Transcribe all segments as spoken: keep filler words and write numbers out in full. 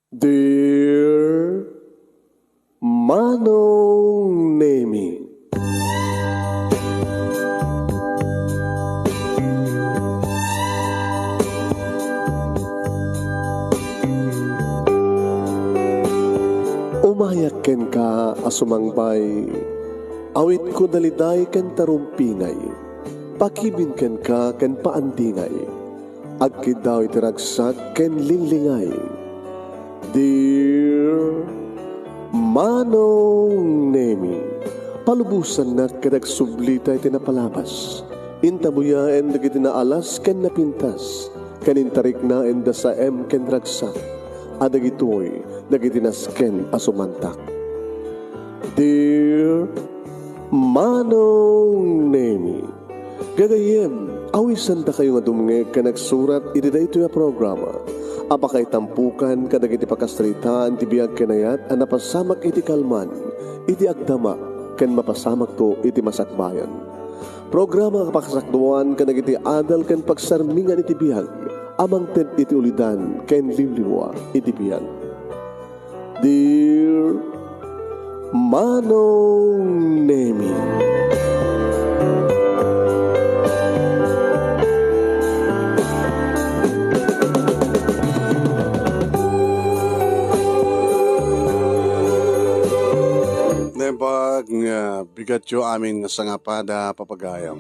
Dear Manong Nemi. Umayak kenka a sumangbay, awitko daliday ken tarumpingay, pakibin kenka ken paandingay. Agkiddaw iti ragsak ken linglingay. Dear Manong Nemi, palubosannak ket agsublita iti napalabas. Intabuyaen dagiti naalas ken napintas, ken intariknaenda saem ken ragsak, a dagitoy dagiti nasken a sumantak. Dear Manong Nemi, gagayyem, awisandakayo nga dumngeg ken agsurat iti daytoy a programa a pakaitampukan kadagiti pakasaritaan ti biag ken ayat a napasamak iti kalman, iti agdama, ken mapasamakto iti masakbayan. Programa a pakasakduan kadagiti adal ken pagsarmingan iti biag a mangted iti ulidan ken liwliwa iti biag. Dear Manong Nemi. Naimbag nga bigatyo amin nga sangapada, papagayam.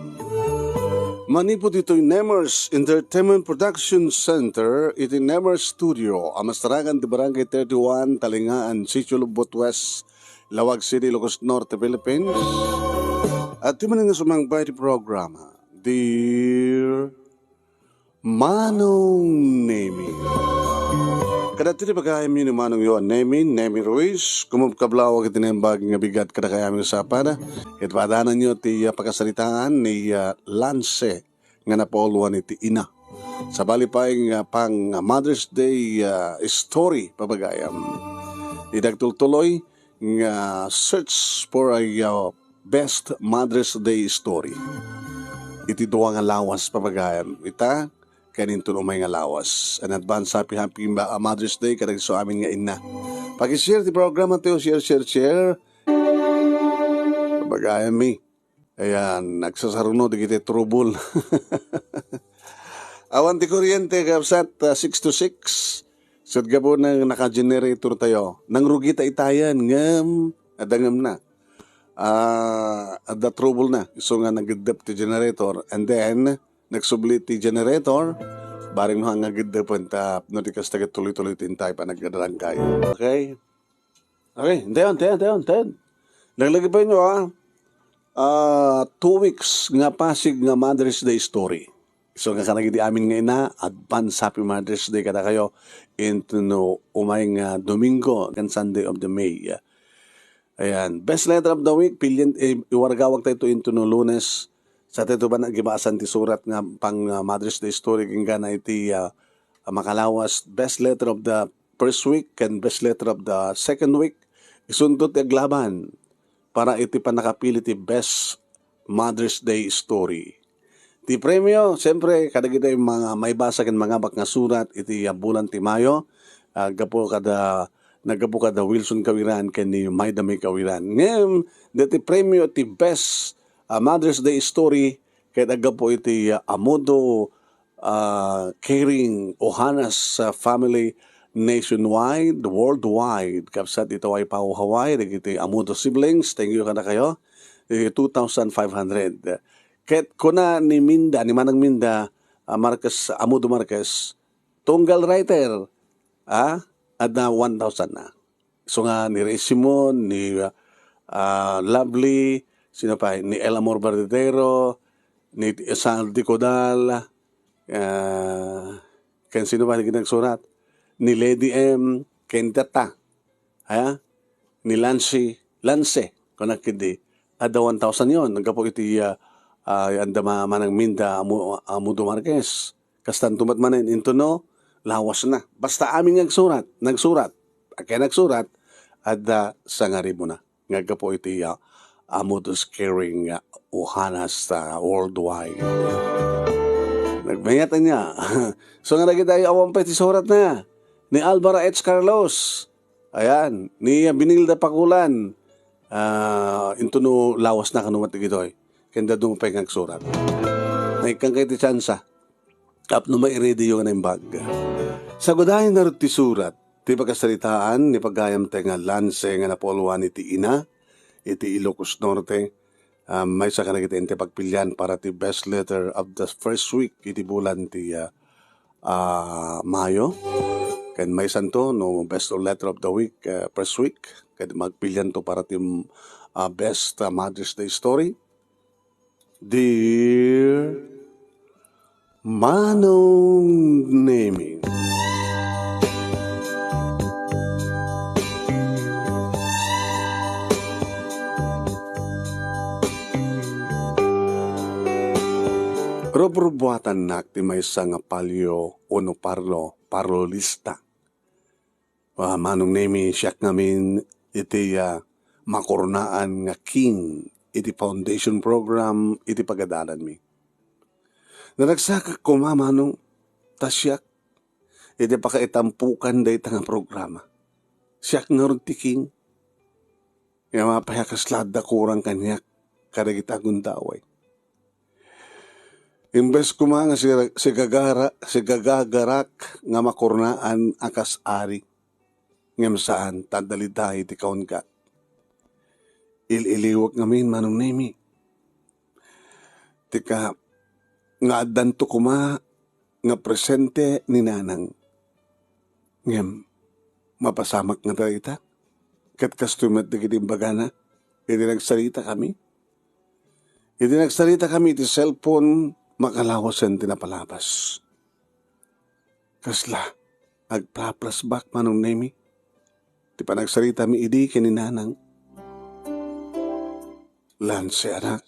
Manipud ditoy Nemers Entertainment Production Center iti Nemers Studio a masarakan ti Barangay thirty-one, Talingaan, Sitio Lubot West, Laoag City, Ilocos Norte, Philippines. At ti manen nga sumangbay ti programa, Dear Manong Nemi. Kadagiti pagayamyo ni Manongyo a Nemi, Nemi Ruiz, kumubkablaw iti naimbag nga bigat kadakayo amin nga sapada. Ket padananyo ti, ah, pakasaritaan ni, ah, Lance nga napauluan iti ina. Sabali pay nga pang Mother's Day, ah, story, papagayam. Iti agtultuloy nga search for a, ah, best Mother's Day story. Iti dua nga lawas, papagayam. Ita, ken inton umay nga lawas. An advance happy, happy ma-, Mother's Day kadagiti amin nga inna. Paki-share ti programa tayo, share, share, share. Papagayam mi. Ayan, nagsasaruno dagiti trouble. Awan ti kuryente, kabsat, ah, six to six. Ket gapu nang naka-generator tayo. Nangrugi ta itayan, ngem, adda ngem na. Ah, adda trouble na. Isu nga nageddep ti generator. And then, nagsubli ti generator. Bareng no nga geddepen ta, no di kasta ket tuloy-tuloy ti intay panagdalangkayo. Okay? Okay, intayon, intayon, intayon, intayon. Laglagipenyo, ah. Ah, two weeks nga pasig nga Mother's Day story. So, nga kadagiti amin nga ina, advance happy Mother's Day kadakayo. Inton umay nga Domingo, ken Sunday of the May. Ayan. Best letter of the week, pilien, eh, iwaragawag tayo inton Lunes. Sa tayo ba nagibasan ti surat nga pang, ah, Mother's Day story, kinggana iti, ah, makalawas. Best letter of the first week ken best letter of the second week, isunto ti aglaban para iti pannakapili ti best Mother's Day story. Ti premio, siyempre, kadagiti mga maibasa ken mangabak nga surat iti, ah, bulan ti Mayo, ah, gapu kada, naggapu kada Wilson Kawiran ken ni Maida May Kawiran. Ngem, deti premio ti best, ah, Mother's Day story ket aggapu iti, ah, Amudo ah, Caring Ohanas, ah, family nationwide, worldwide. Kabsat iti Waipahu, Hawaii, dagiti Amudo siblings, thank you kadakayo. Eh, two thousand five hundred. Ket kuna ni Minda, ni Manang Minda, ah, Marquez, Amudo Marquez, tunggal writer, ah, adda one thousand na. So nga ni Ray Simon, ni, ah, Lovely, sino pa? Ni El Amor Verdadero, ni Saldi Codal, ah, ken sino pa ti nagsurat? Ni Lady M, ken Tata. Ha? Ni Lancy, Lance, kunak idi. Adda one thousand yon, naggapu iti, ah, ah, anda ma-, Manang Minda, Amu-, Amudo Marquez. Kastanto met manen, intono, lawas na. Basta amin nga agsurat, nagsurat. Kaya nagsurat, adda sangaribuna. Nga aggapu iti, ah, Amudo's Caring, ah, Ohanas, ah, worldwide. Nagmayat niya. So, nga lagi tayo, awan pa iti surat na. ni Alvaro H. Carlos. Ayan, ni Benilda Pakulan. Ah, intono lawas na kano met dagitoy. Ken dadduma pay nga agsurat. Naikkangkayo ti tsansa. Tapno mairidiyo nga naimbag. Sagudayen ngarud ti surat, ti pakasaritaan ni pagayam tayo nga Lance nga napauluan iti ina, iti Ilocos Norte, ah, maysa kadagiti inti pagpilian para ti best letter of the first week iti bulan ti, ah, ah, Mayo. Ken maysanto, no, best letter of the week, ah, first week. Ken magpilianto para ti, ah, best, ah, Mother's Day story. Dear Manong Nemi. Rubrubuatannak ti maysa nga palio wenno parlo, parlolista. Ah, Manong Nemi, siak ngamin iti, ah, makoronaan nga king iti foundation program iti pagadalanmi. Naragsakak koma, Manong, ta siak iti pakaitampukan dayta nga programa. Siak ngarud ti king. Nga mapay a kasla adda kurang kaniak kadagiti agundaway. Imbes koma nga si-, sigagara-, sigagagarak nga makornaan a kas ari, ngem saan, ta adda dayta ti kaunka. Il-iliwek ngamin, Manong Nemi. Ti ka, nga addanto koma nga presente ni Nanang. Ngem, mapasamak nga dayta. Ket kastoy met dagiti imbagana, idi nagsaritakami. Idi nagsaritakami iti cellphone, makalawasen ti napalabas. Kasla, agpa-flashback, Manong Nemi. Ti panagsaritami idi ken ni Nanang. Lance, anak,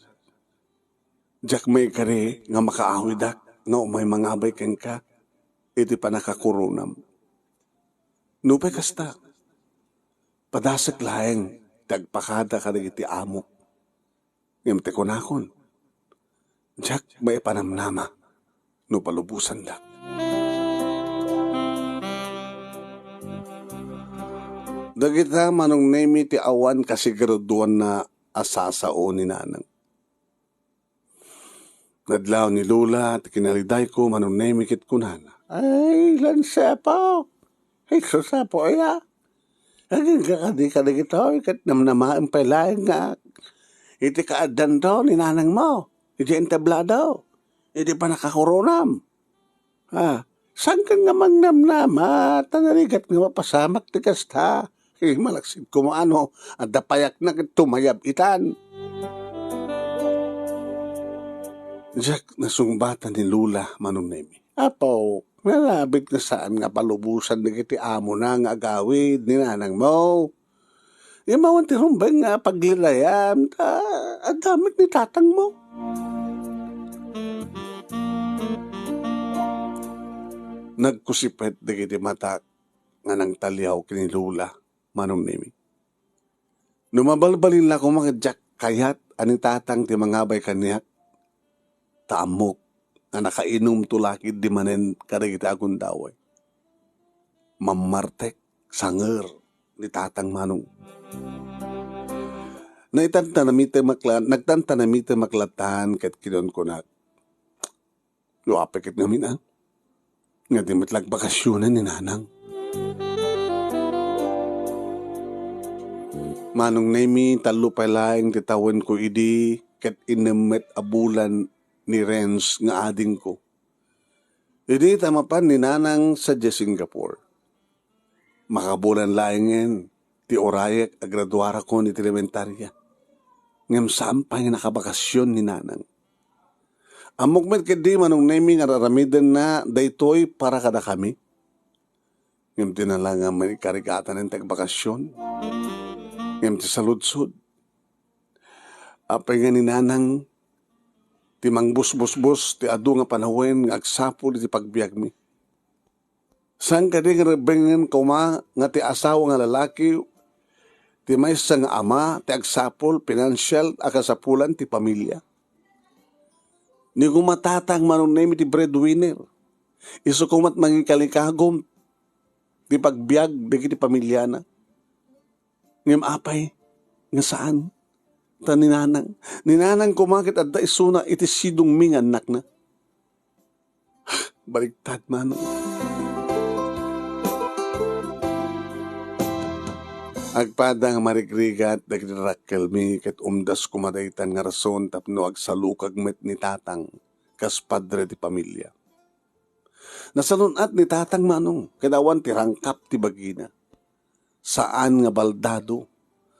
diak maikari nga makaawidak nga umay mangabay kenka iti pannakakoronam. Nupay kasta, padasek laeng ti agpakada kadagiti amok. Ngem ti kunakon, diak maipanamnama no palubosandak. Dagita, Manong Nemi, ti awan kasiguraduanna a sasao ni Nanang. Nadlaw ni Lola ti kinalidayko, Manong Nemi, ket kunana, "Ay, Lance, apo! Ay, sus, apo, aya! Agingga kadi kadagitoy, ket namnamaem pay laeng nga iti kaaddanto ni nanangmo, iti entablado, iti pannakakoronam." Ah, saan ken nga mangnamnama ta narigat nga mapasamak ti kasta? Eh, malaksid koma no adda payakna ket tumayab itan. Diak nasungbatan ni Lola, Manong Nemi. Apo, nalabit nga saan nga palubosan dagiti amona nga agawid ni nanangmo. Ngem awan ti rumbeng nga paglidayam, ta adda met ni tatangmo. Nagkusipet dagiti matak nga nangtaliaw ken ni Lola, Manong Nemi. No mabalbalin la koma ket diak kayat a ni tatang ti mangabay kaniak, ta ammok nga nakainumto la ketdi manen kadagiti agundaway. Mammartek, sanger ni tatang, Manong. Naitantanamitemak la-, nagtantanamitemak latan ket kinunkunak, "Yo, apay ket ngamin, a? Nga di met la agbakasionan ni nanang." Manong Nemi, tallo pay laeng ti tawenko idi ket innem met a bulan ni Renz nga adingko. Idi ta mapan ni nanang sadiay Singapore. Makabulan laengen ti urayek a graduarakon iti elementaria. Ngem saan pay nga nakabakasion ni nanang. Ammok met ketdi, Manong Nemi, nga ar-aramidenna daytoy para kadakami. Ngem di na la nga maikarigatan ti agbakasion. Ngem ti saludsod, apay nga ni nanang ti mangbusbusbus ti adu nga panawen nga agsapul iti pagbiagmi? Saan kadi nga rebengen koma nga ti asawa nga lalaki ti maysa nga ama ti agsapul, pinansial a kasapulan ti pamilia? Ni koma tatang, Manong Nemi, ti breadwinner. Isu koma't mangikalikagum ti pagbiag dagiti pamiliana. Ngem apay nga saan? Ta ni Nanang, ni Nanang koma ket adda isuna iti sidongmi nga annakna. Baliktad, Manong. Agpada nga marigrigat dagiti rakkelmi ket umdas koma daytan nga rason tapno agsalukag met ni Tatang kas padre ti pamilia. Nasalun-at ni Tatang, Manong, ket awan ti rangkap ti bagina. Saan nga baldado,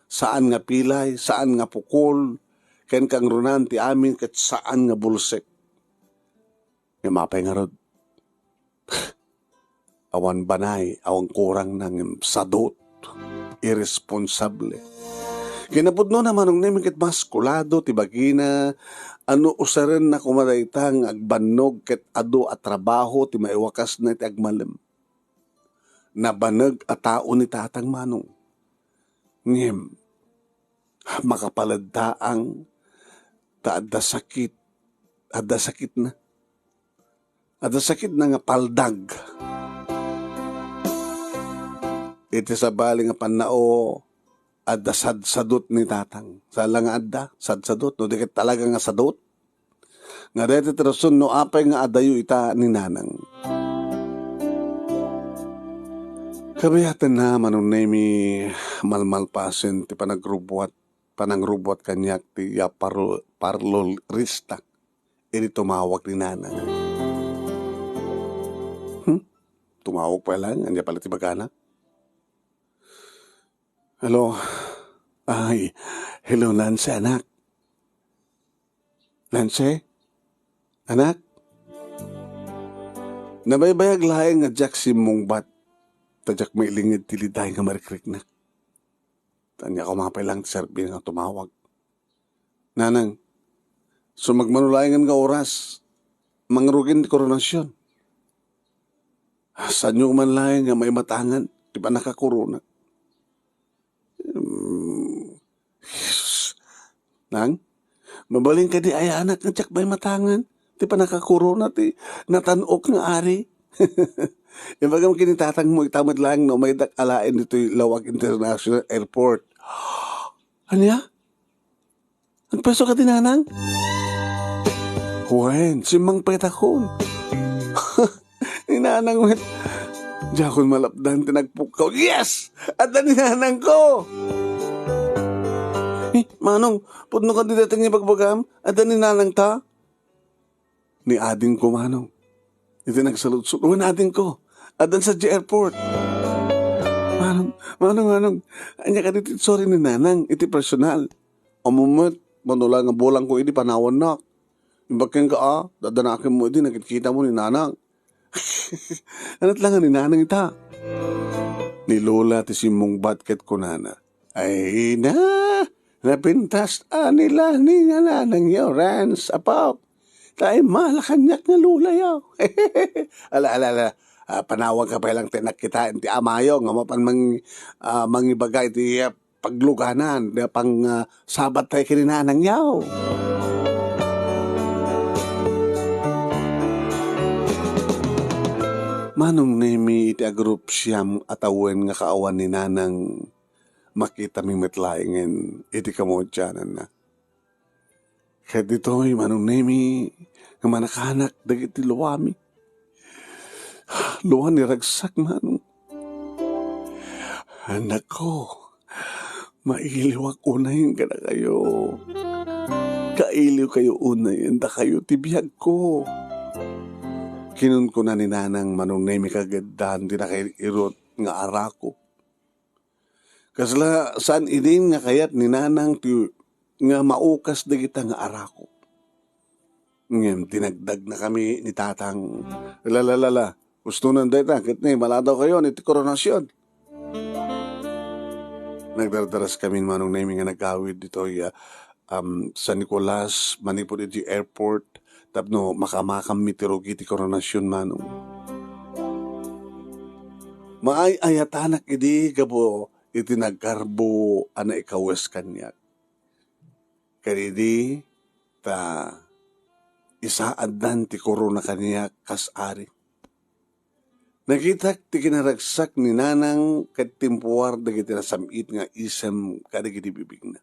saan nga pilay, saan nga pukol, ken kangrunaan ti amin ket saan nga bulsek. Ngem apay ngarud? Awan banay, awan kurangna, ngem sadut, irresponsable. Kinapudnona, Manong Nemi, ket maskulado ti bagina, a no usarenna koma dayta nga agbannog ket adu a trabaho ti maiwakasna iti agmalem. Nabaneg a tao ni Tatang, Manong. Ngem, makapaleddaang ta adda sakit, adda sakitna. Adda sakitna nga paldag. Iti sabali nga pannao, adda sadsadot ni Tatang. Saan la nga adda sadsadot, no di ket talaga nga sadot. Nga dayta ti rason no apay nga adayo ita ni Nanang. Kabiatenna, Manong Nemi, malmalpasen ti panagrubbuat, panangrubbuat kaniak ti ya parlo-, parlorista. Idi tumawag ni Nanang. Hmm? Tumawag pay lang, ania pala ti bagana? Hello. Ay, hello, Nancy, anak. Nancy? Anak? Nabaybayag laeng nga diak simmungbat. Ta diak mailinged ti liday nga marikriknak. Ania koma pay lang ti serbi nga tumawag. Nanang, sumagmano laengen nga oras, mangrugin ti koronasyon. Saanyo man laeng nga maimatangan ti pannakakorona. Hmm. Jesus. Nang, mabalin kadi aya anak nga diak maimatangan ti pannakakorona ti natan-ok nga ari. Ibagam ken ni tatangmo ita met laeng no umaydak alaen ditoy Laoag International Airport. Ania? Nagpwesto kadi Nanang? Wen, simmangpetakon. Ni Nanang met. Diakon malapdan ti nagpukkaw. Yes! Adda ni Nanangko! Eh, Manong, pudno kadi dayta nga ibagbagam? Adda ni Nanangta? Ni adingko, Manong. Iti nagsaludsod, wen adingko. Addan sadiay airport. Manong, Manong, Manong. Ania kadi ti story ni Nanang iti personal? Ammom met, mano la nga bulangko idi panawannak. Imbag kenka, a, dadanakenmo idi nakitkitamo ni Nanang. Ania la nga ni Nanang ita? Ni Lola ti simmungbat ket kunana, "Ay na, napintas a ni la ni nga Nanangyo, Rans, apo. Ta immala kaniak nga Lola yaw." Ala, ala, ala. Ah, panawanka pay lang ti nakkitaan ti amayo nga mapan mang-, ah, mangibaga iti, ah, pagluganan, da pang, ah, sabat tayo ken ni Nanang yaw. Manong Nemi, iti agrup siam a tawen nga kaawan ni Nanang, makitami met laengen iti kamaudiananna. Ket ditoy, Manong Nemi, nga manakanak dagiti luami. Lua ni ragsak, Manong. Anakko, mailiwak unayen kadakayo. Kailiwkayo unayen dakayo ti biagko. Kinunkuna ni Nanang, Manong Nemi, kageddan ti nakairot nga arako. Kasla saan idin nga kayat ni Nanang ti nga maukas dagita nga arako. Ngem dinagdagnakami ni Tatang. La, la, la, la. Ustonen dayta, ket ni, maladawkayon iti koronasyon. Nagdardaraskami ni Manong Nemi nga nagawid ditoy, ah, um, San Nicolas, manipud iti airport, tapno makamakammi ti rugi ti koronasyon, Manong. Maay-ayatanak idi gapu iti nagkarbo a naikawes kaniak. Ket idi ta isaaddan ti korona kaniak kas ari. Nakitak ti kinaragsak ni Nanang ket timpuar dagiti nasam-it nga isem kadagiti bibigna.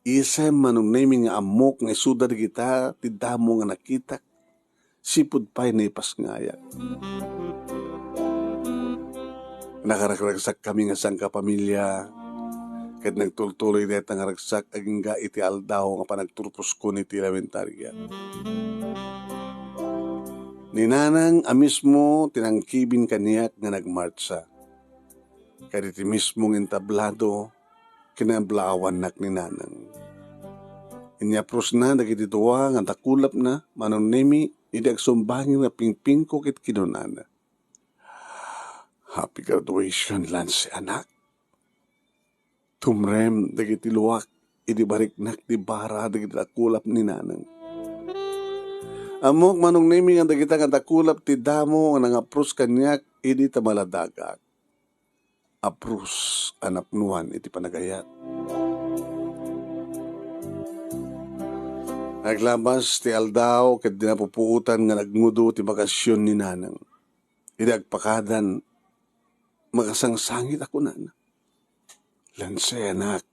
Isem, Manong Nemi, nga ammok nga isuda dagita ti damo nga nakitak, sipud pay naipasngayak. Nakaragragsakami nga sangkapamilia, ket nagtultuloy dayta nga ragsak agingga iti aldaw nga panagturposkon iti elementaria. Ni Nanang a mismo ti nangkibin kaniak nga nagmartsa. Kadagiti mismo nga entablado, kinablaawannak ni Nanang. Inyaprosna dagiti dua nga dakulapna, Manong Nemi, idi agsumbangir nga pingpingko ket kinunana, "Happy graduation, Lance, anak." Tumrem dagiti luak idi bariknak ti bara dagiti dakulap ni Nanang. Ammok, Manong Nemi, nga dagita nga dakulap ti damo nga nangapros kaniak idi ta maladagak. Apros a napnoan iti panagayat. Aglabas ti aldaw ket di napupuotan nga nagngudo ti bakasion ni Nanang. Idi agpakadan, makasangsangit a kunana, "Lance, anak.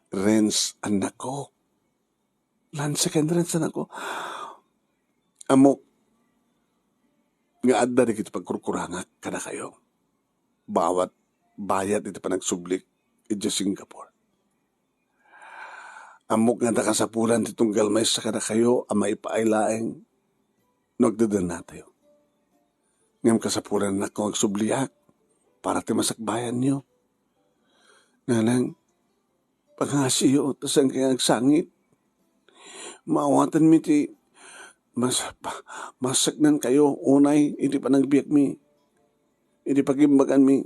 Renz, annakko. Lance ken Renz, annakko. Ammok nga adda dagiti pagkurkurangak kadakayo. Bawat bayat iti panagsublik idiay Singapore. Ammok nga adda kasapulan ti tunggal maysa kadakayo a maipaay laeng no agdedennatayo. Ngem kasapulan, annakko, nga agsubliak para ti masakbayanyo. Nanang, pangngasiyo ta saan nga agsangit. Maawatanmi ti mas-, pa-, masaknankayo unay iti panagbiagmi, iti pagimbaganmi.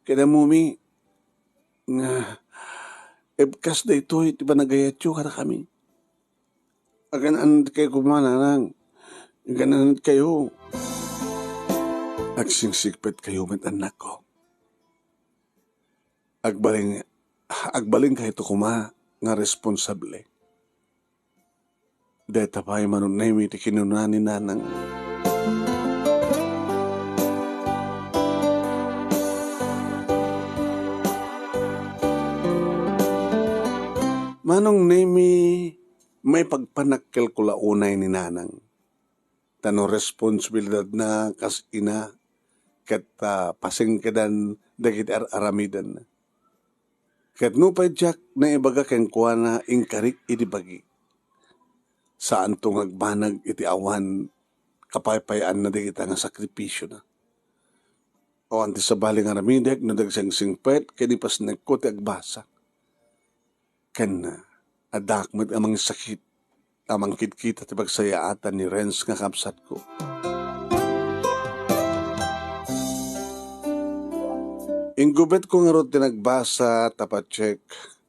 Ket ammom nga ibkas daytoy ti panagayatyo kadakami. Agan-anadkayo koma, Nanang. Agan-anadkayo. Agsingsigpetkayo met, annakko. Agbalin, agbalin kayto koma nga responsable." Dayta pay, Manong Nemi, ti kinuna ni Nanang. Manong Nemi, maipagpanakkel ko la unay ni Nanang. Ta no responsibilidadna kas ina, ket, ah, pasengkedan dagiti ar-aramidenna. Ket nupay diak naibaga kenkuana, inkarik idi bagi. Saanto nga agbanag iti awan kapaypayaanna dagita nga sakripisiona. Awan ti sabali nga aramidek no di agsingsingpet ken ipasnekko ti agbasa. Ken addaak met a mangisakit a mangkitkita ti pagsayaatan ni Renz nga kabsatko. Inggubetko ngarud ti nagbasa ta patsek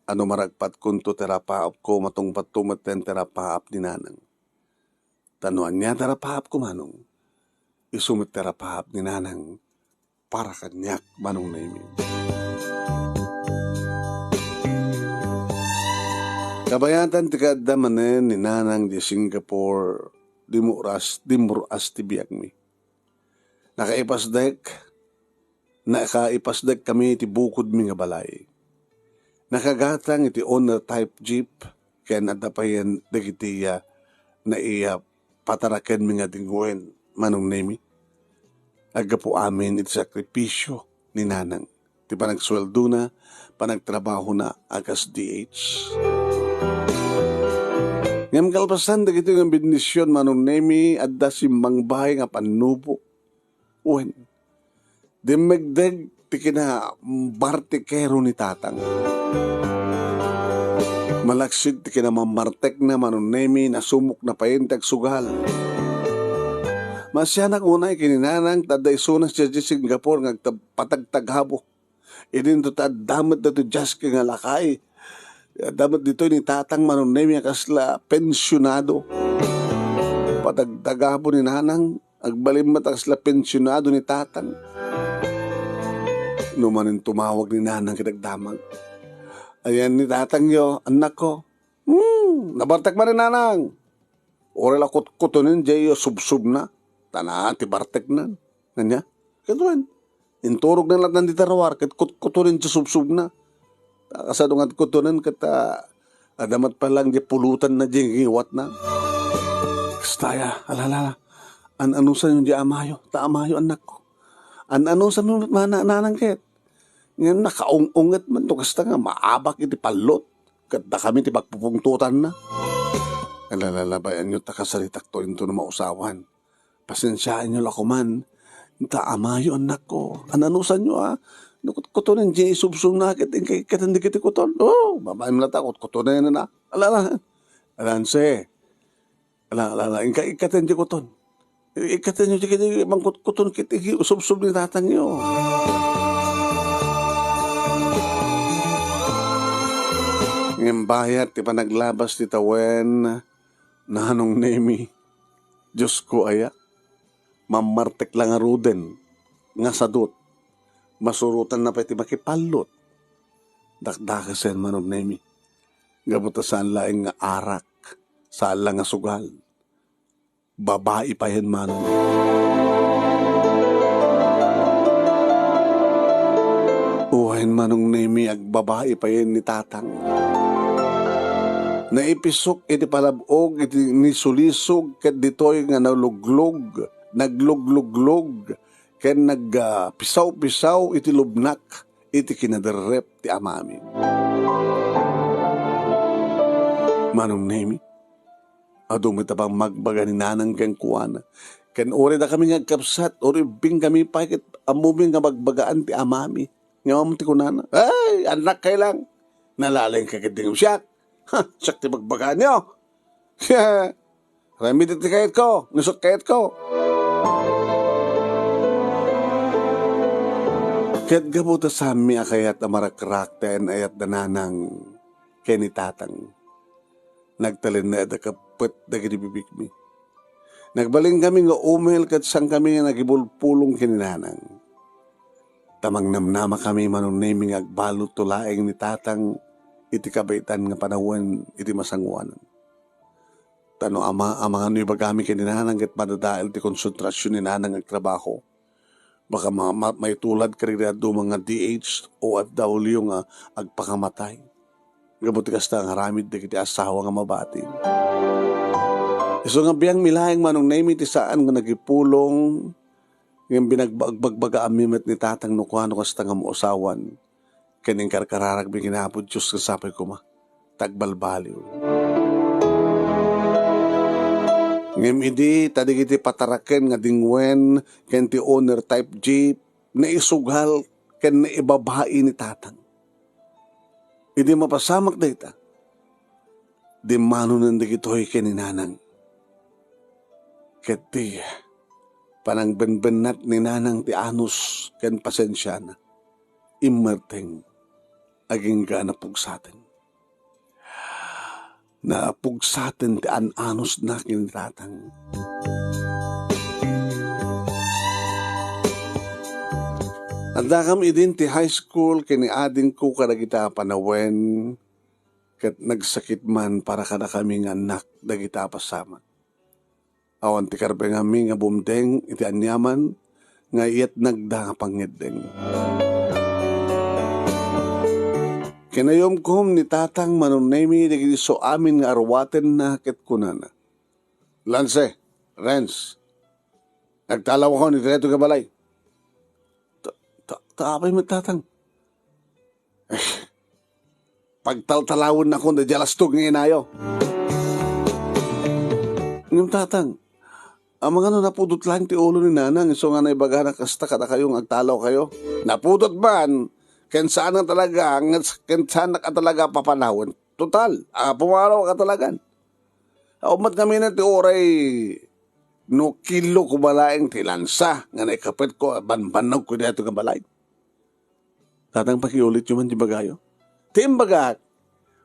a no maragpatkonto ti rapaapko, matungpatto metten ti rapaap ni Nanang. Ta no ania ti rapaapko, Manong, isu met ti rapaap ni Nanang para kaniak, Manong Nemi. Kabayatan ti kaadda manen ni Nanang di Singapore, dimmuras, dimmuras ti biagmi. Nakaipasdek, nakaipasdekkami iti bukodmi nga balay. Nakagatang iti owner type jeep ken adda payen dagiti, ah, naiya patarakenmi nga dinguen, Manong Nemi. Aggapu amin iti sakripisio ni Nanang, ti panagsueldona, panagtrabahona a kas D H. Ngem kalpasan dagitoy nga bendision, Manong Nemi, adda simmangbahay nga pannubo. Wen, dimmegdeg ti kinabartekero ni Tatang. Malaksid ti kinamammartekna, Manong Nemi, nasumokna payen ti agsugal. Maasianak unay ken ni Nanang ta adda isuna sadiay Singapore nga agtab-, patagtagabo. Idinto ta adda met daytoy Jaske nga lakay. Adda met ditoy ni Tatang, Manong Nemi, a kasla pensionado. Patagtagabo ni Nanang, agbalin met a kasla pensionado ni Tatang. No manen tumawag ni Nanang ket agdamag, "Ayan ni Tatangyo, annakko." "Hmm, nabartek manen, Nanang." Uray la kutkutonen diay subsubna, ta naa ti barteknan. Ania? Ket wen, inturogna latta dita ruar, ket kutkutonen ti subsobna. Ta kasano nga kutonen ket, ah, adda met pay lang di pulutanna di ngiwatna. Kasta aya, ala, ala, ala. An-anusanyo di amayo, ta amayo, annakko. An-anusanyo met mana-, nanang ket. Ngem nakaung-unget man to kasta nga maabak iti pallot. Ket dakami ti pagpupungtotanna. Ala, ala, ala, bayanyo ta kasaritakto intono mausawan. Pasensiaenyo la koman. Ta amayo, annakko. An-anusanyo, a? No kutkutonen di isubsobna ket inkay ikkaten dagiti kuton. O, babaem latta, kutkutonen a. Ala, ala. Alanse. Ala, ala, ala. Inkay ikkaten di kuton. Ikkatenyo di kiti mangkutkuton ket igi-, subsob ni tatangyo. Ngem bayat ti panaglabas ti tawen, Nanong Nemi, Diosko aya, mammartek la ngaruden nga sadut, masurotanna pay ti makipallot. Dakdakesen, Manong Nemi, gapu ta saan laeng nga arak, saan la nga sugal. Babai payen, Manong. Wen, Manong Nemi, agbabai payen ni Tatang. Naipisok iti palab-og iti nisulisog ket ditoy nga naluglog, naglugluglog, ken nag, ah, pisaw-pisaw iti lubnak iti kinaderrep ti amami. Manong Nemi, adu met a pammagbaga ni Nanang kenkuana. Ken uray dakami nga agkabsat, uray ubbingkami pay ket ammomi nga bagbagaan ti amami. Ngem ti kunana, "Ay, annak kay lang. Nalaling ka ket dingem siak. Ha, siak ti bagbagaanyo." Ramid iti kayatko, nisut kayatko. Ket gapu ta saanmi a kayat a marakrak ti ayan-ayat da Nanang ken ni Tatang, nagtalinaed a kappet dagiti bibigmi. Nagbalinkami nga umel ket saankami nga nagibulpulong ken ni Nanang. Ta mangnamnamakami, Manong Nemi, nga agbaludto laeng ni Tatang iti kabaetan nga panawen iti masangoanan. Ta no ama-, amangan no ibagami ken ni Nanang ket madadael ti konsentrasion ni Nanang nga agtrabaho. Baka ma-, ma-, maitulad kadagiti dadduma nga D H, O F W nga agpakamatay. Gapu ti kasta nga aramid dagiti asawa nga mabati. Isu nga biangmi laeng, Manong Nemi, ti saan nga nagipulong, ngem binagbagbagbaga ammi met ni Tatang no kuano kasta nga mausawan. Ken inkarkararagmi ken Apo Dios nga sapay koma ta agbalbaliw. Ngem idi ta dagiti pataraken nga dingwen ken ti owner type jeep, naisugal ken naibabai ni Tatang. Idi mapasamak dayta, dimmanonen dagitoy ken ni Nanang. Ket ti panangbenbennat ni Nanang ti anus ken pasensiana, immerteng agingga napugsaten. Napugsaten ti an-anusna ken ni Tatang. Addakam idin ti high school ken ni adingko kadagita a panawen, ket nagsakit man para kadakami nga annak dagita a pasamak. Awan ti karbenganmi nga bumdeng iti aniaman nga iyatnagda nga pangngeddeng. Kinayumkom ni Tatang Manong Nemi dagiti isu amin nga aruatenna ket kunana, "Lance, Renz, nagtalawakon iti daytoy nga balay." "Ta, ta, ta apay met, Tatang?" "Eh, pagtaltalawennakon daydiay alastog nga inayo." "Ngem, Tatang, amangan no napudot laeng ti ulo ni Nanang isu nga naibagana kasta kadakayo nga agtalawkayo?" "Napudot man, ken saan nga talaga, ken saan nga talaga papanawen. Total, a, pumanaw ka talagan. Awan met ngamin ti uray no kilo koma laeng ti lansa nga naikapetko a banbannogko daytoy nga balay." "Tatang, pakiulityo man ti ibagayo." "Ti imbagak,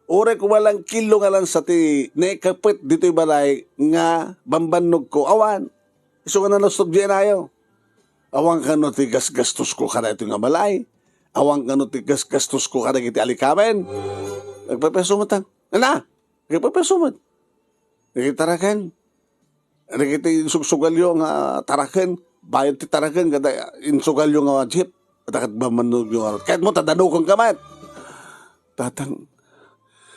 uray koma lang kilo nga lansa ti naikapet ditoy balay nga banbannogko, awan. Isu nga nalastog diay inayo. Awan kano ti gasgastosko kadaytoy nga balay. Awan kano ti gasgastosko kadagiti alikamen." "Agpaypayso met, Tang." "Ana, agpaypayso met. Dagiti taraken, dagiti sugsugalyo nga taraken, bayad ti taraken kada insugalyo nga jeep. Ita ket bambanogyo ngarud. Kayatmo ta danukenka met. Tatang,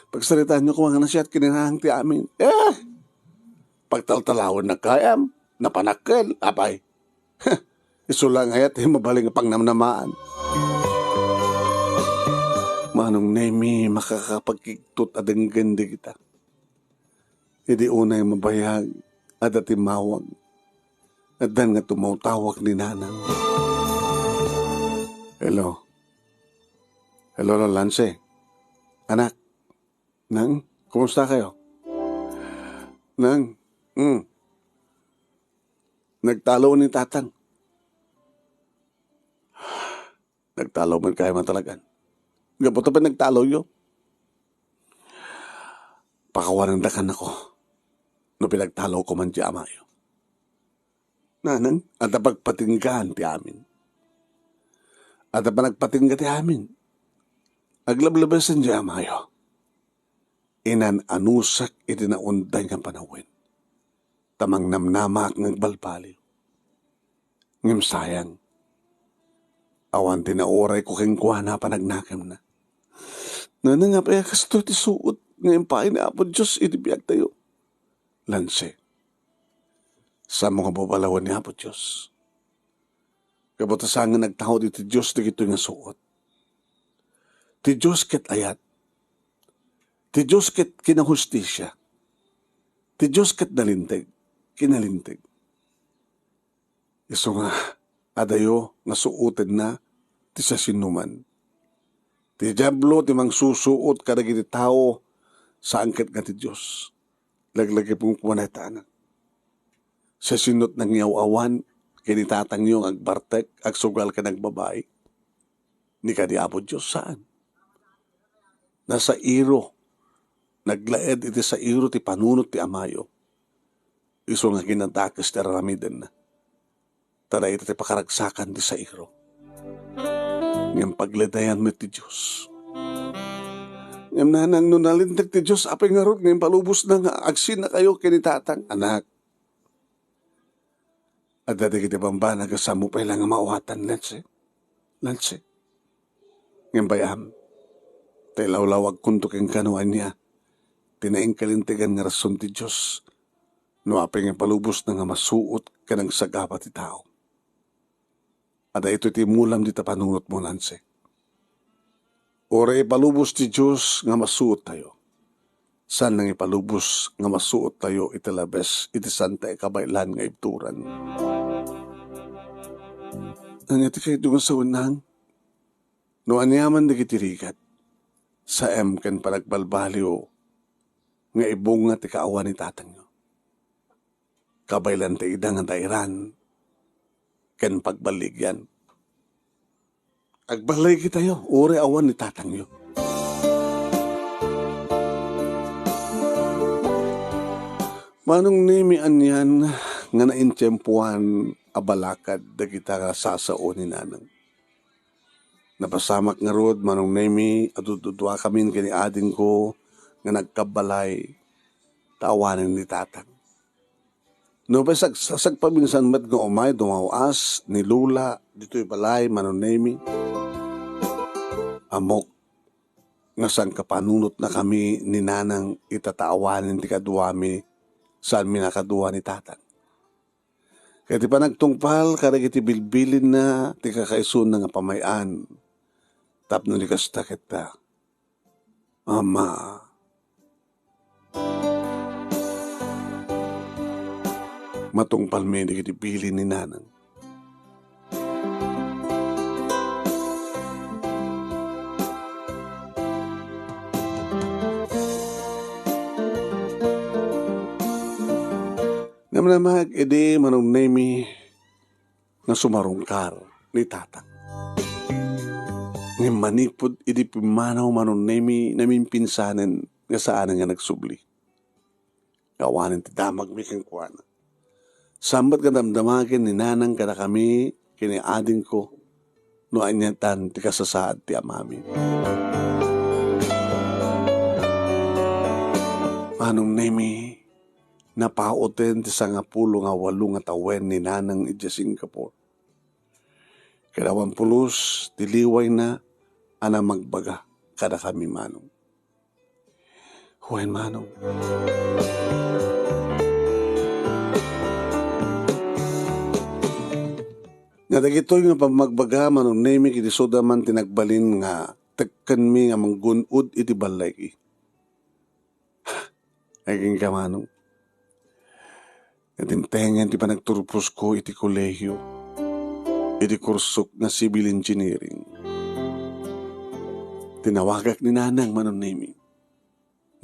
pagsaritaanyo koma nga nasiat ken ni Nanang ti amin. Eh, pagtaltalawennaka, em, napanakkel, apay. Isu la nga aya ti mabalin nga pangnamnamaan. Manong Nemi, makakapagkigtot a denggen dagita. Idi unay mabayag, adda timmawag. Addan nga tumawtawag ni Nanang. Hello. Hello, Lance. Anak. Nang, kumusta kayo? Nang, mm. Nagtalo ni Tatang. Nagtalo man kayo matalagan. Gapu ta pinagtaloyo. Pakawananda kan ako no pinagtalo ko man ti amayo. Nanang, adda pagpatinggaan ti amin. Adda panagpatingga ti amin. Aglablabesen ti amayo. Inan-anusek iti naunday nga panawen. Ta mangnamnamak nga agbalbaliw. Ngem sayang, awan ti naurayko kenkuana a panagnakemna. Nanang, apay a kastoy ti suot nga impaay ni Apo Dios iti biagtayo? Lance, saanmo nga babalawen ni Apo Dios? Gapu ta saan nga nagtaud iti Dios dagitoy nga suot. Ti Dios ket ayat. Ti Dios ket kinahustisia. Ti Dios ket nalinteg, kinalinteg. Isu nga, adayo nga suotenna ti siasinoman. Ti Diablo ti mangsusuot kadagiti tao, saan ket nga ti Dios. Laglagipem koma dayta, anak. Siasino't nangiaw-awan ken ni tatangyo nga agbartek, agsugal ken agbabai? Ni kadi Apo Dios, saan. Nasairo, naglaed iti sairo ti panunot ti amayo. Isu nga kinadakes ti ar-aramidenna. Ta dayta ti pakaragsakan ti sairo. Ngem pagledayan met ti Dios. Ngem nanang, no nalinteg ti Dios, apay ngarud nga impalubosna nga agsinakayo ken ni tatang? Anak, adda dagiti bambanag a saanmo pay la nga maawatan, Lance. Lance. Ngem bay-am, ta ilawlawagkonto kenka no ania ti nainkalintegan nga rason ti Dios no apay nga ipalubosna nga masuot ken agsagaba ti tao. Adda itoy ti imulam dita panunotmo, Lance. Uray ipalubos ti Dios nga masuottayo, saan nga ipalubos nga masuottayo iti labes iti santa a kabaylan nga ibturan. Ania ti kayatyo nga sawen, Nang? No aniaman dagiti rigat, saem ken panagbalbaliw nga ibunga ti kaawan ni tatangyo. Kabaylan ta ida nga dairan ken pagballigian. Agballigitayo, uray awan ni tatangyo. Manong Nemi, anian nga naintiempoan a balakad dagita nga sasao ni Nanang. Napasamak ngarud, Manong Nemi, a dudduduakamin ken ni adingko nga nagkabbalay ta awanen ni tatang. No, pay sag-, sagpaminsan met nga umay dumaw-as ni Lola ditoy balay, Manong Nemi. Ammok nga sangkapanunotnakami ni Nanang ita ta awanen ti kaduami, saanmi a kadua ni tatang. Ket ti panagtungpal kadagiti bilbilinna ti kakaisuna nga pamay-an. Tapno di kasta ketta, Ama, matungpalmi dagiti bilin ni Nanang. Namnamaek idi, Manong Nemi, nga sumarungkar ni tatang. Ngem manipud idi pimmanaw, Manong Nemi, namimpinsanen nga saanen nga nagsubli. Awanen ti damagmi kenkuana. Saan met nga damdamagen ni Nanang kadakami ken ni adingko no aniatan ti kasasaad ti amami. Manong Nemi, napauten ti sangapulo nga walo nga tawen ni Nanang idiay Singapore. Ket awan pulos ti liwayna a namagbaga kadakami, Manong. Wen, Manong. Nga dagitoy nga pammagbaga, Manong Nemi, ket isuda man ti nagbalin nga tekkenmi nga manggun-od iti ballayki. Agingga, Manong. Nga dimtengen ti panagturposko iti kolehio, iti kursok nga civil engineering. Tinawagak ni Nanang, Manong Nemi.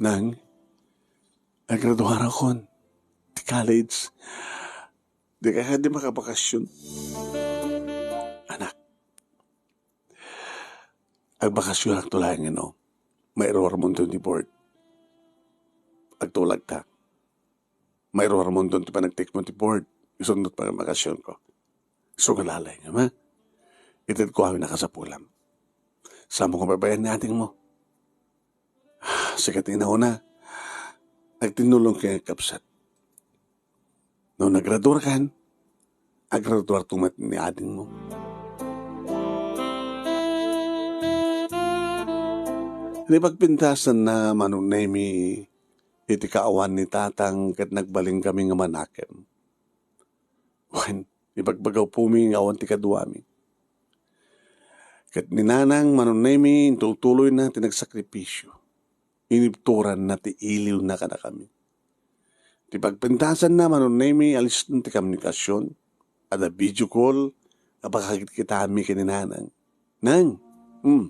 Nang, agraduarakon ti college. Dika kadi makabakasyon, anak. Agbakasyon, agtulayan nga no. Mairuar mo ti board. Agtulagta. Mairuar mo ti panagtikmo ti board. Isundot pa nga bakasyon ko. Isu nga lalay nga, ma. Itedko amin a kasapulam. Samo nga babayan ni ating mo. Sikat ni nauna. Agtinulong kay kapsat. No nagraduar kan, agraduar tumet ni ading mo. Ni pagpintasan na Manong Nemi, iti kaawan ni Tatang ket nagbalin kami nga manakem. Wen, ibagbagaw pumi nga awan ti kaduami. Ket ni Nanang Manong Nemi, intutuloyna ti nagsakripisyo. Inibturanna ti iliwna kadakami. Ti pagpentasanna, Manong Nemi, alisna ti komunikasyon. Adda video call, a pakagit-kitami ken ni Nanang. Nang, hmm.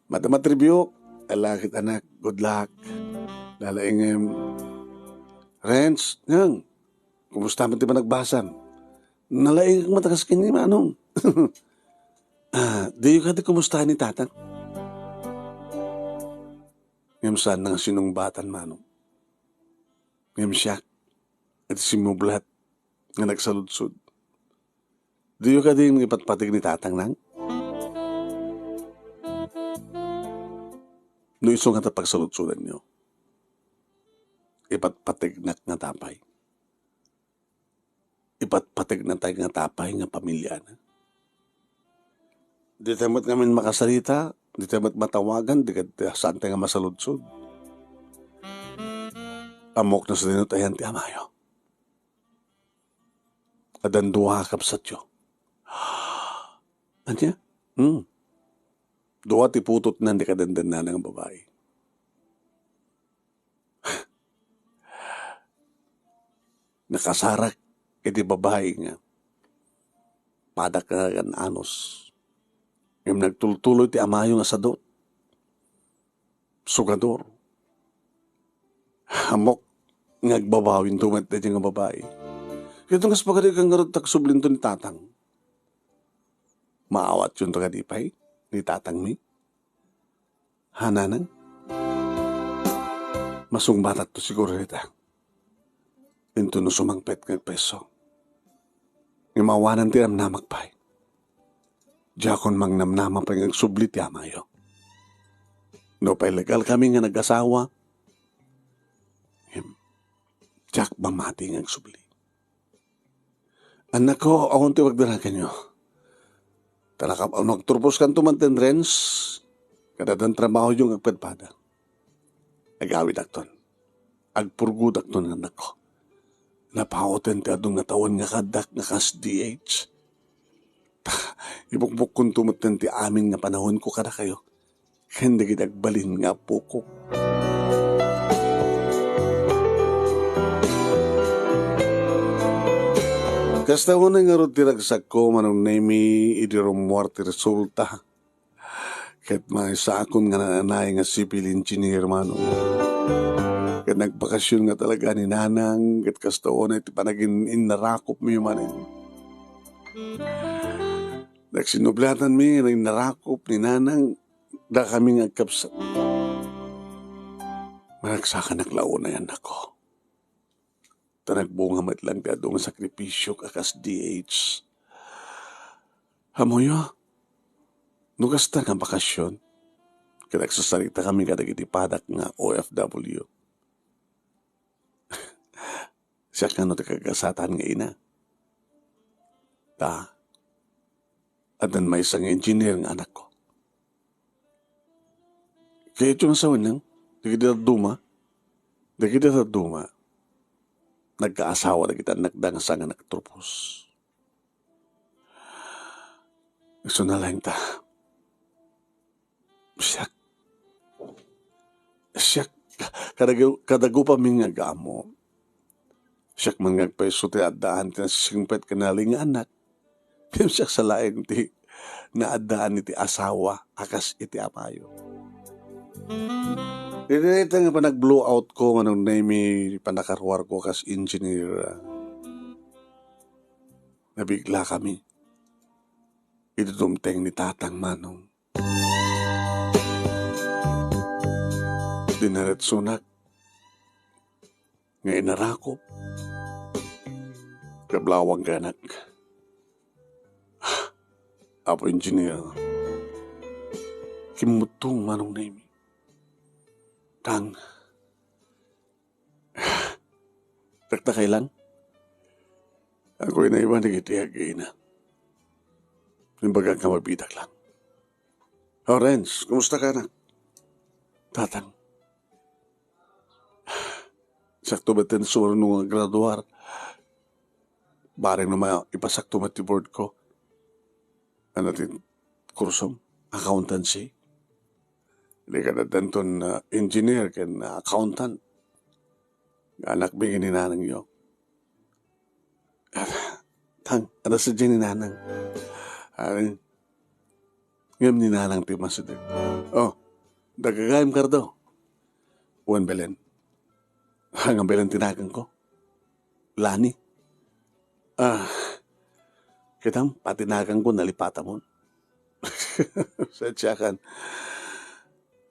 Matematribiok, alakit anak, good luck. Lalaingem, Renz, Nang, kumusta man ti panagbasam? Nalaing matakas ken ni Manong. Ah, diyo kadi kumusta ni Tatang? Ngem saan na nga sinungbatan, Manong. Ngem siak, iti simmublat nga nagsaludsod. Diyo kadi nga ipatpateg ni Tatang, Nang? No isu nga ta pagsaludsodanyo, ipatpategnak nga tapay. Ipatpategna tay nga tapay nga pamiliana. Di tayo met ngamin makasarita, di tayo met matawagan, di ket saan tayo nga masaludsod. Ammok no sadino ti ayan ti amayo. Addan dua a kabsatyo. Ania? Hmm. Dua ti putotna, di kadendennana nga babai. Nakasarak iti babai nga padak nga agan-anos. Ngem nagtultuloy ti amayo nga sadut. Sugador. Ammok nga agbabawinto met daydiay nga babai. Ket no kasano kadi ngarud ta agsublinto ni Tatang? Maawatyonto kadi pay ni Tatangmi? Ha, Nanang? Masungbatatto siguro ita. Inton no sumangpet nga agpreso. Ngem awanan ti namnamak pay. Diakon mangnamnama pay nga agsubli ti amayo. No pay legal kami nga nagasawa, ngem diak mamati nga agsubli. Annakko, awan ti pagdaraganyo. Ta nakap-, nagturposkanto man ten Renz, kadagiti trabahoyo nga agpadpada. Agawidakton. Agpurgodakton, annakko. Napauten ti adu nga tawen nga kaaddak nga kas D H. Ta, ibukbukkonto metten ti amin nga panahonko kadakayo ken dagiti agbalin nga appoko. Kasta unay ngarud ti ragsakko, Manong Nemi, idi rummuar ti resulta. Ket maysaakon nga naan-anay nga civil engineer, Manong. Ket nagbakasyon nga talaga ni Nanang, ket kasta unay ti panagin-, innarakopmi manen. Nagsinublatanmi nga innarakop ni Nanang, dakami nga agkabsat. Managsakanak la unay, annakko. Ta nagbunga met lang ti adu nga sakripisiok a kas D H. Ammoyo, no kasta nga bakasyon, ket agsasaritakami kadagiti padak nga O F W. Siak ngano ti kagasatan nga ina. Ta, addan maysa nga engineer nga anakko. Kayatyo nga sawen, dagiti dadduma, dagiti dadduma, nagkaasawa dagiti annakda nga saan nga nagturpos. Isu na laeng ta. Siak, siak, kadagu-, kadagupami nga agammo. Siak man nga agpayso ti addaan ti nasisingpet ken nali nga anak. Ngem siak sa laeng ti naaddaan iti asawa a kas iti amayo. Iti dayta nga panag-blowout ko, Manong Nemy, panakaruar ko kas engineer, nabiglakami idi dumteng ni Tatang, Manong. Dinaretsonak nga inarakop. Kablawang ka, anak. Apo Engineer, kimmutong, Manong Nemy. Tang, taktakay lang. Ako inaiwan dagiti agina. Imbagak nga mabitak lang. O, Renz, kumusta ka, anak? Tatang, sakto met ti surno nga graduar. Bareng no maipasakto met ti board ko. Ano ti kursom? Accountancy. Di kadaddan ton, ah, engineer ken, ah, accountant. Anak mi ni nanangyo. Tang, ano sa dyan ni nanang? Ay, ngem ni nanang ti masideg. Oh, dagagayam, Cardo. Wen, Belen. Nga Belen ti naganko. Lani. Ah, kitam, pati naganko nalipatamon. Sadiakan.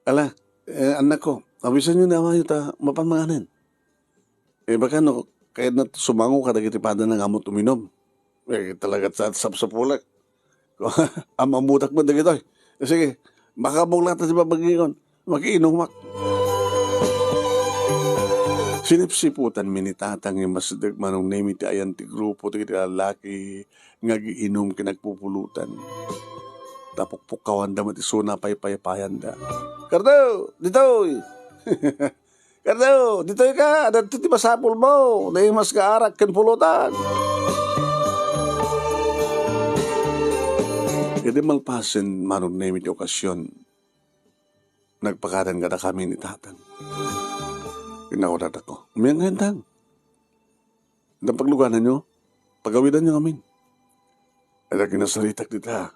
Ala, eh, anak ko, awisanyo ni amayo ta mapan manganen. Eh, baka no, kayatna sumango kadagiti padana nga ammot uminom. Eh, talaga sa sapsapulak. Ammutak man dagitoy. Sige, makabuklat ta ti babagion. Makiinumak. Sinipsiputanmi ni Tatang nga masideg, Manong Nemy, ti ayan ti grupo ti lalaki nga agiinum ken agpupulutan. Ta pukpukkawanda met isuna paypaypayanda. Cardo, ditoy! Cardo, ditoy ka! Adda ti masapulmo! Naimas nga arak ken pulutan! Idi malpasen, Manong Nemy, ti okasion, nagpakadan kadakami ni Tatang. Kinauradako. Umian ngayen, Tang. Adda paglugananyo, pagawidanyo ngamin. Adda kinasaritak dita,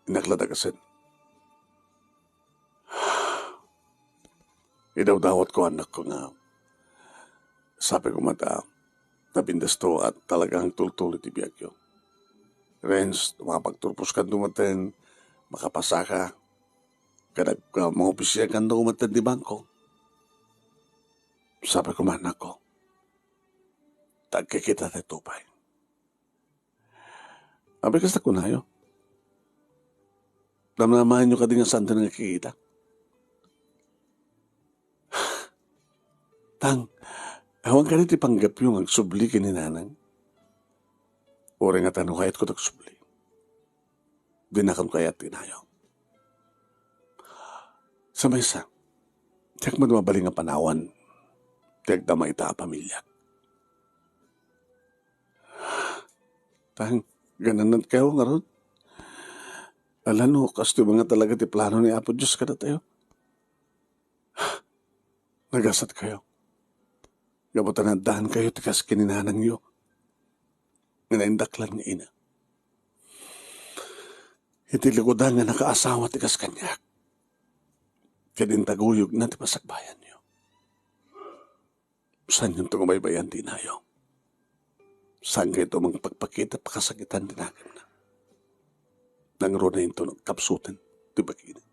innak la dagasen. Idawdawatko, annakko, nga sapay koma ta napindasto a talagang tultuloy ti biagyo. Renz, makapagturpos kanto metten, makapasaka, kada, ka, mangopisiar kanto metten ti bangko. Sapay koma, annakko, ta agkikita tayo pay. Apay, kasta kunayo? Namnamaenyo kadi nga saan tayo nagkikita? Tang, awan kadi ti panggepyo nga agsubli ken ni nanang? Uray ngata no kayatko ti agsubli, dinakon kayat ti inayo. Sa maysa, diak met mabalin nga panawan ti agdama ita a pamiliak. Tang, gananat kayo ngarud? Ala no, kastoy nga talaga ti plano ni Apo Dios kadatayo. Nagasat kayo. Gapu ta naaddan kayo ti kas ken ni nanangyo nga naindaklan nga ina. Iti likudan nga nakaasawa ti kas kaniak, ket intaguyogna ti pasakbayanyo. Saanyonto nga baybay-an ti inayo. Saan kayto mangpakpakita pakasakitan ti naganna? Nangruna inton agkapsuten ti bagina.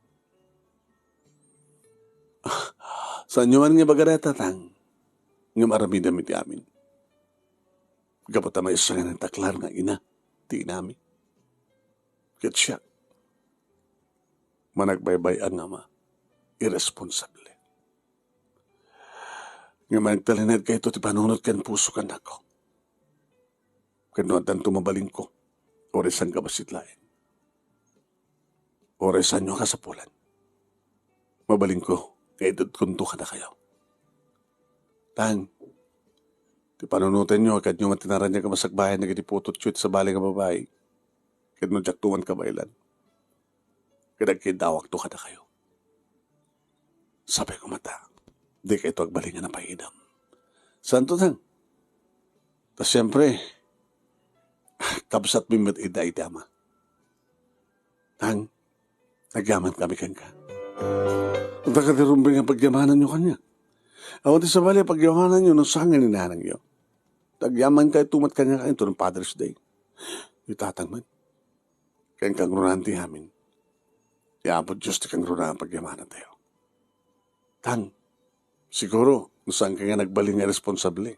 Ah, saanyo man nga ibaga dayta, Tang, ngem aramidem iti amin. Gapu ta maysa nga nagtaklar nga ina ti inami. Ket siak, managbaybay-an nga ama, irresponsable. Ngem agtalinaed kayto ti panunot ken puso, annakko. Ket no addanto mabalinko, uray saan nga bassit laeng. Uray saanyo a kasapulan. Mabalinko nga itedkonto kadakayo. Tang, ti panunotenyo, kayatyo met ti naraniag a masakbayan dagiti putotyo iti sabali nga babai. Ket no diakto man kabaelan, ket agkiddawakto kadakayo. Sabi ko met, dikayto agbalin nga napaidem. Saanto, Tang? Ta siempre, kabsatmi met ida iti ama. Tang, agyamankami kenka. Ita kadi rumbeng nga pagyamananyo kaniak. Awan ti sabali a pagyamananyo no saan nga ni nanangyo. Ta agyamankayto met kaniak inton Father's Day. Ni Tatang met. Ken kangrunaan ti amin. Ti Apo Dios ti kangrunaan pagyamanantayo. Tang, siguro, no saanka nga nagbalin nga responsable.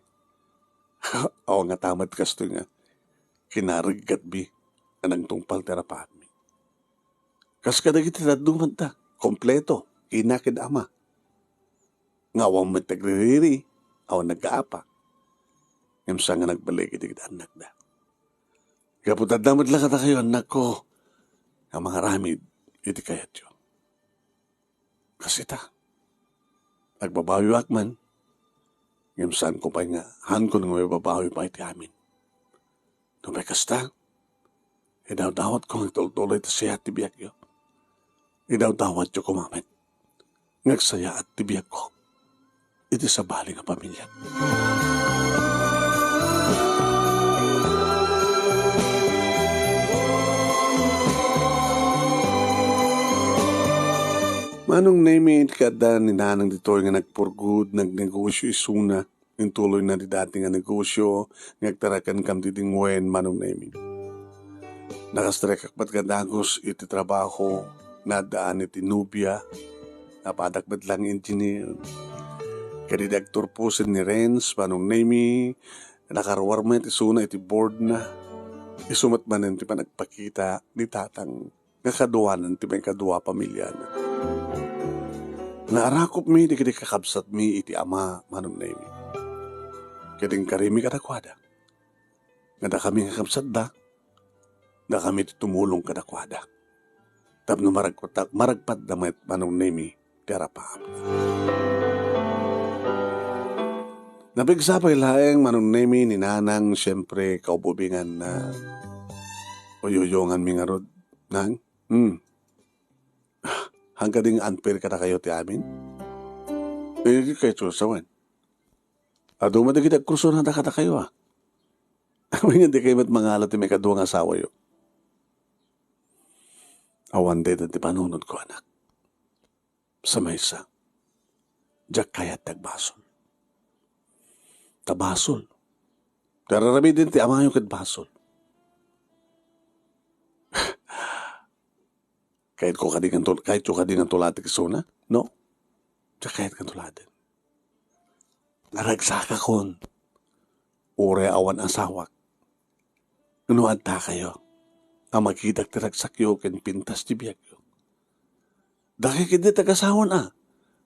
Awan ngata met kastoy nga kinareggatmi a nangtungpal ti arapaatmi. Kas kadagiti dadduma ta, kompleto, ina ken ama. Nga awan met nagririri, awan naggaapa. Ngem saan nga nagbalik iti annakda. Gapu ta adda met la kadakayo, annakko, nga mangaramid iti kayatyo. Kas ita, agbabawiak man, ngem saanko pay nga, haankon nga maibabawi pay ti amin. No pay kasta, idawdawatko nga agtultuloy ti sayaat ti biagyo. Idawdawatyo koma met nga agsayaat ti biagko iti sabali nga pamiliak. Manong Nemi, iti kaadda ni Nanang ditoy nga nagpurgod, nagnegosyo isuna. Intuloyna ti dati nga negosyo nga agtaraken kam ti dingwen, Manong Nemi. Nakastrikak met nga dagus iti trabaho, naddaan iti nobia, napadak met la nga engineer. Ket idi agturposen ni Renz, Manong Nemi, nakaruar met isuna iti board na. Isu met manen ti panagpakita ni Tatang nga kaduanan ti maikadua a pamiliana. Naarakopmi dagiti kakabsatmi iti ama, Manong Nemi. Ket inkarimi kadakuada nga dakami nga kabsatda, dakami ti tumulong kadakuada. Tapno maragpatak-, maragpatda met, Manong Nemi, ti arapaamna. Napigsa pay laeng, Manong Nemi, ni Nanang, siempre, kaububinganna. Uyuyonganmi ngarud, Nang? Hmm. Hangkadi nga unfair kadakayo ti amin? Eh, kayatyo sawen. Adu met dagiti agkursunada kadakayo, a. Amin nga dikay met mangala ti maikadua nga asawayo. Awan dayta ti panunotko, anak. Sa maysa, diak kayat ti agbasol. Ta basol. Ti ar-aramiden ti amayo ket basol. Kayatko kadi nga tul-, kayatyo kadi nga tulatek isuna? No? Diak kayat nga tuladen. Naragsakakon. Uray awan asawak. No adda kayo a makitak ti ragsakyo ken pintas ti biagyo. Dakay ketdi ti agasawan, a.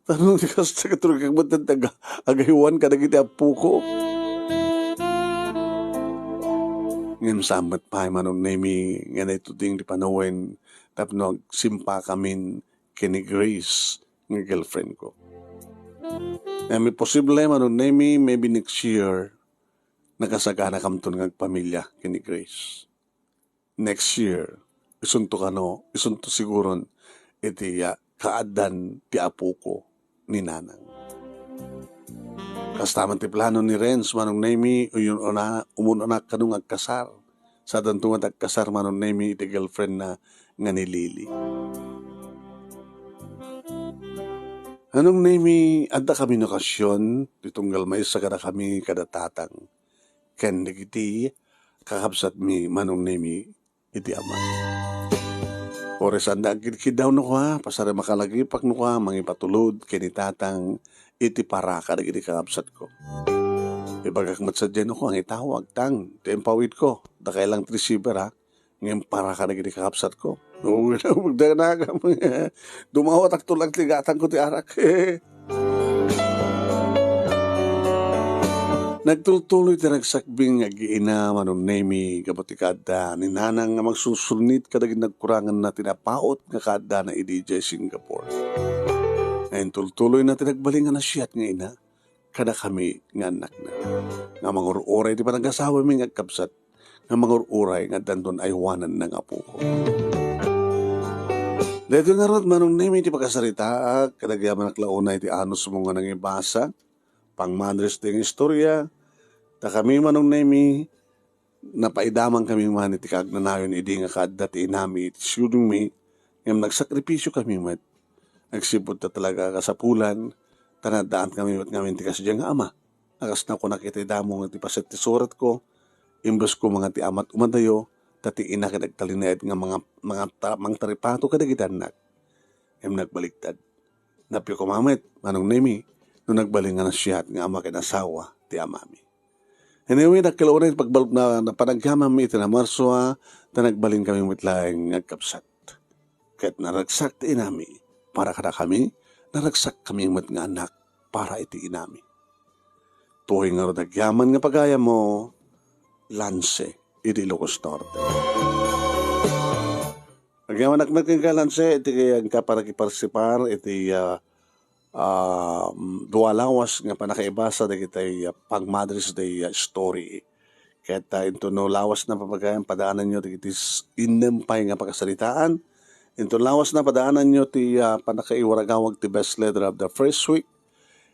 Tapno ti kasta, ket rugiak met ti aga-, agaywan kadagiti appoko. Ngem saan met pay, Manong Nemi, nga naituding ti panawen tapno agsimpakamin ken ni Grace nga girlfriend ko. Ngem imposible, Manong Nemi, maybe next year, nakasaganakamton nga agpamilia ken ni Grace. Next year, isunto kano, isunto siguron iti, ah, kaaddan ti apoko ni Nanang. Kasta man ti plano ni Renz, Manong Nemi, uyun-, una-, umun-unak kano nga agkasar. Sadanto met agkasar, Manong Nemi, iti girlfriend na nga ni Lily. Manong Nemi, adda kami nga okasyon, ti tunggal maysa kadakami kada tatang. Ken dagiti kakabsatmi, Manong Nemi, iti ama. Uray saanda agkidkiddaw no kua, pasar a makalagipak no kua, mangipatulod ken ni tatang iti paraka dagiti kakabsatko. Ibagak met sadiay no kua nga itawag, tang, ti impawidko, dakay lang ti receiver, ha? Ngem paraka dagiti kakabsatko. Oo, magdanagam. Dumawatak tulak ti gatangko ti arak. Nagtultuloy ti ragsakmi nga agi-ina, Manong Nemi, gapu ti kaadda ni Nanang nga magsursurnit kadagiti nagkuranganna ti napaut nga kaaddana idiay Singapore. Nga intultuloyna ti nagbalin nga naasiat nga ina kadakami nga annakna. Nga mangur-uray ti panagasawami nga agkabsat, nga mangur-uray nga addanton aywananna nga apoko. Daytoy ngarud, Manong Nemi, ti pakasaritaak, kadagiti anak la unay ti anusmo nga nangibasa, pang Mother's Day nga istorya, ta kami, Manong Nemi, napaidamankami man iti kaagnanayon idi nga kaadda ti inami iti siyudongmi, ngem nagsakripisio kami met. Agsipud ta talaga a kasapulan, ta naaddaanmi met ngamin ti kasdiay nga ama. A kas nakunak iti damo nga ti paset ti suratko, imbes koma nga ti amat umadayo, ta ti ina ket agtalinaed nga manga-, mangata-, mangtaripato kadagiti annak. Ngem nagbaliktad. Nappiok koma met, Manong Nemi, no nagbalin nga naasiat nga ama ken asawa ti amami. Anyway, dakkel unay ti pagbalup na, na panagyamanmi iti namarso a, ta nagbalinkami met laeng nga agkabsat. Ket naragsak ti inami para kadakami, naragsakkami met nga annak para iti inami. Tuoy ngarud agyaman nga pagayammo, Lance, iti Ilocos Norte. Agyamanak met kenka, Lance, iti kayatna nga panakiparsipar iti, ah, ah, dua lawas nga pannakaibasa dagiti, ah, pang Mother's Day, ah, story. Ket, ah, intono lawasna, pagayam, padaananyo dagiti s-, innem pay nga pakasaritaan. Intono lawasna, padaananyo ti, ah, pannakaiwaragawag ti best letter of the first week.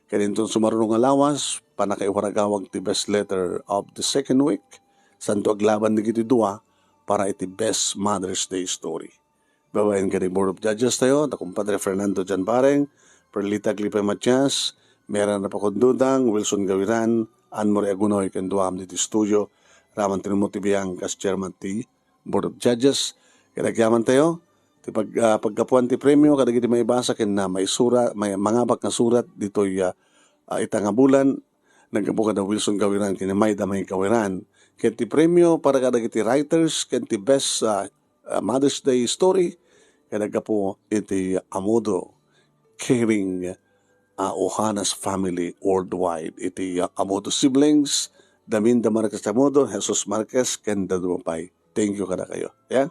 Ket inton sumaruno nga lawas, pannakaiwaragawag ti best letter of the second week. Santo aglaban dagiti dua para iti best Mother's Day story. Babaen ken ni Board of Judges tayo, da kumpadre Fernando Jan Bareng, Perlita Aglipay Matias, Mera Napakundudang, Wilson Gawiran, Anne Marie Agunoy, ken duam diti studio, Raman Timothy Biang, kas chairman ti Board of Judges. Ket agyaman tayo, ti pag-, ah, paggapuan ti premio, kadagiti maibasa ken na maisura-, may-, mangabak nga surat ditoy, ah, ah, ita nga bulan, naggapu kada Wilson Gawiran ken ni Mayda May Gawiran. Ket ti premio para kadagiti writers ken ti best, ah, ah, Mother's Day story, ket naggapu iti Amodo Caring, ah, Ohanas family worldwide, iti, ah, Amodo siblings, Daminda Marquez Amodo, Jesus Marquez, ken dadduma pay. Thank you kadakayo. Yeah?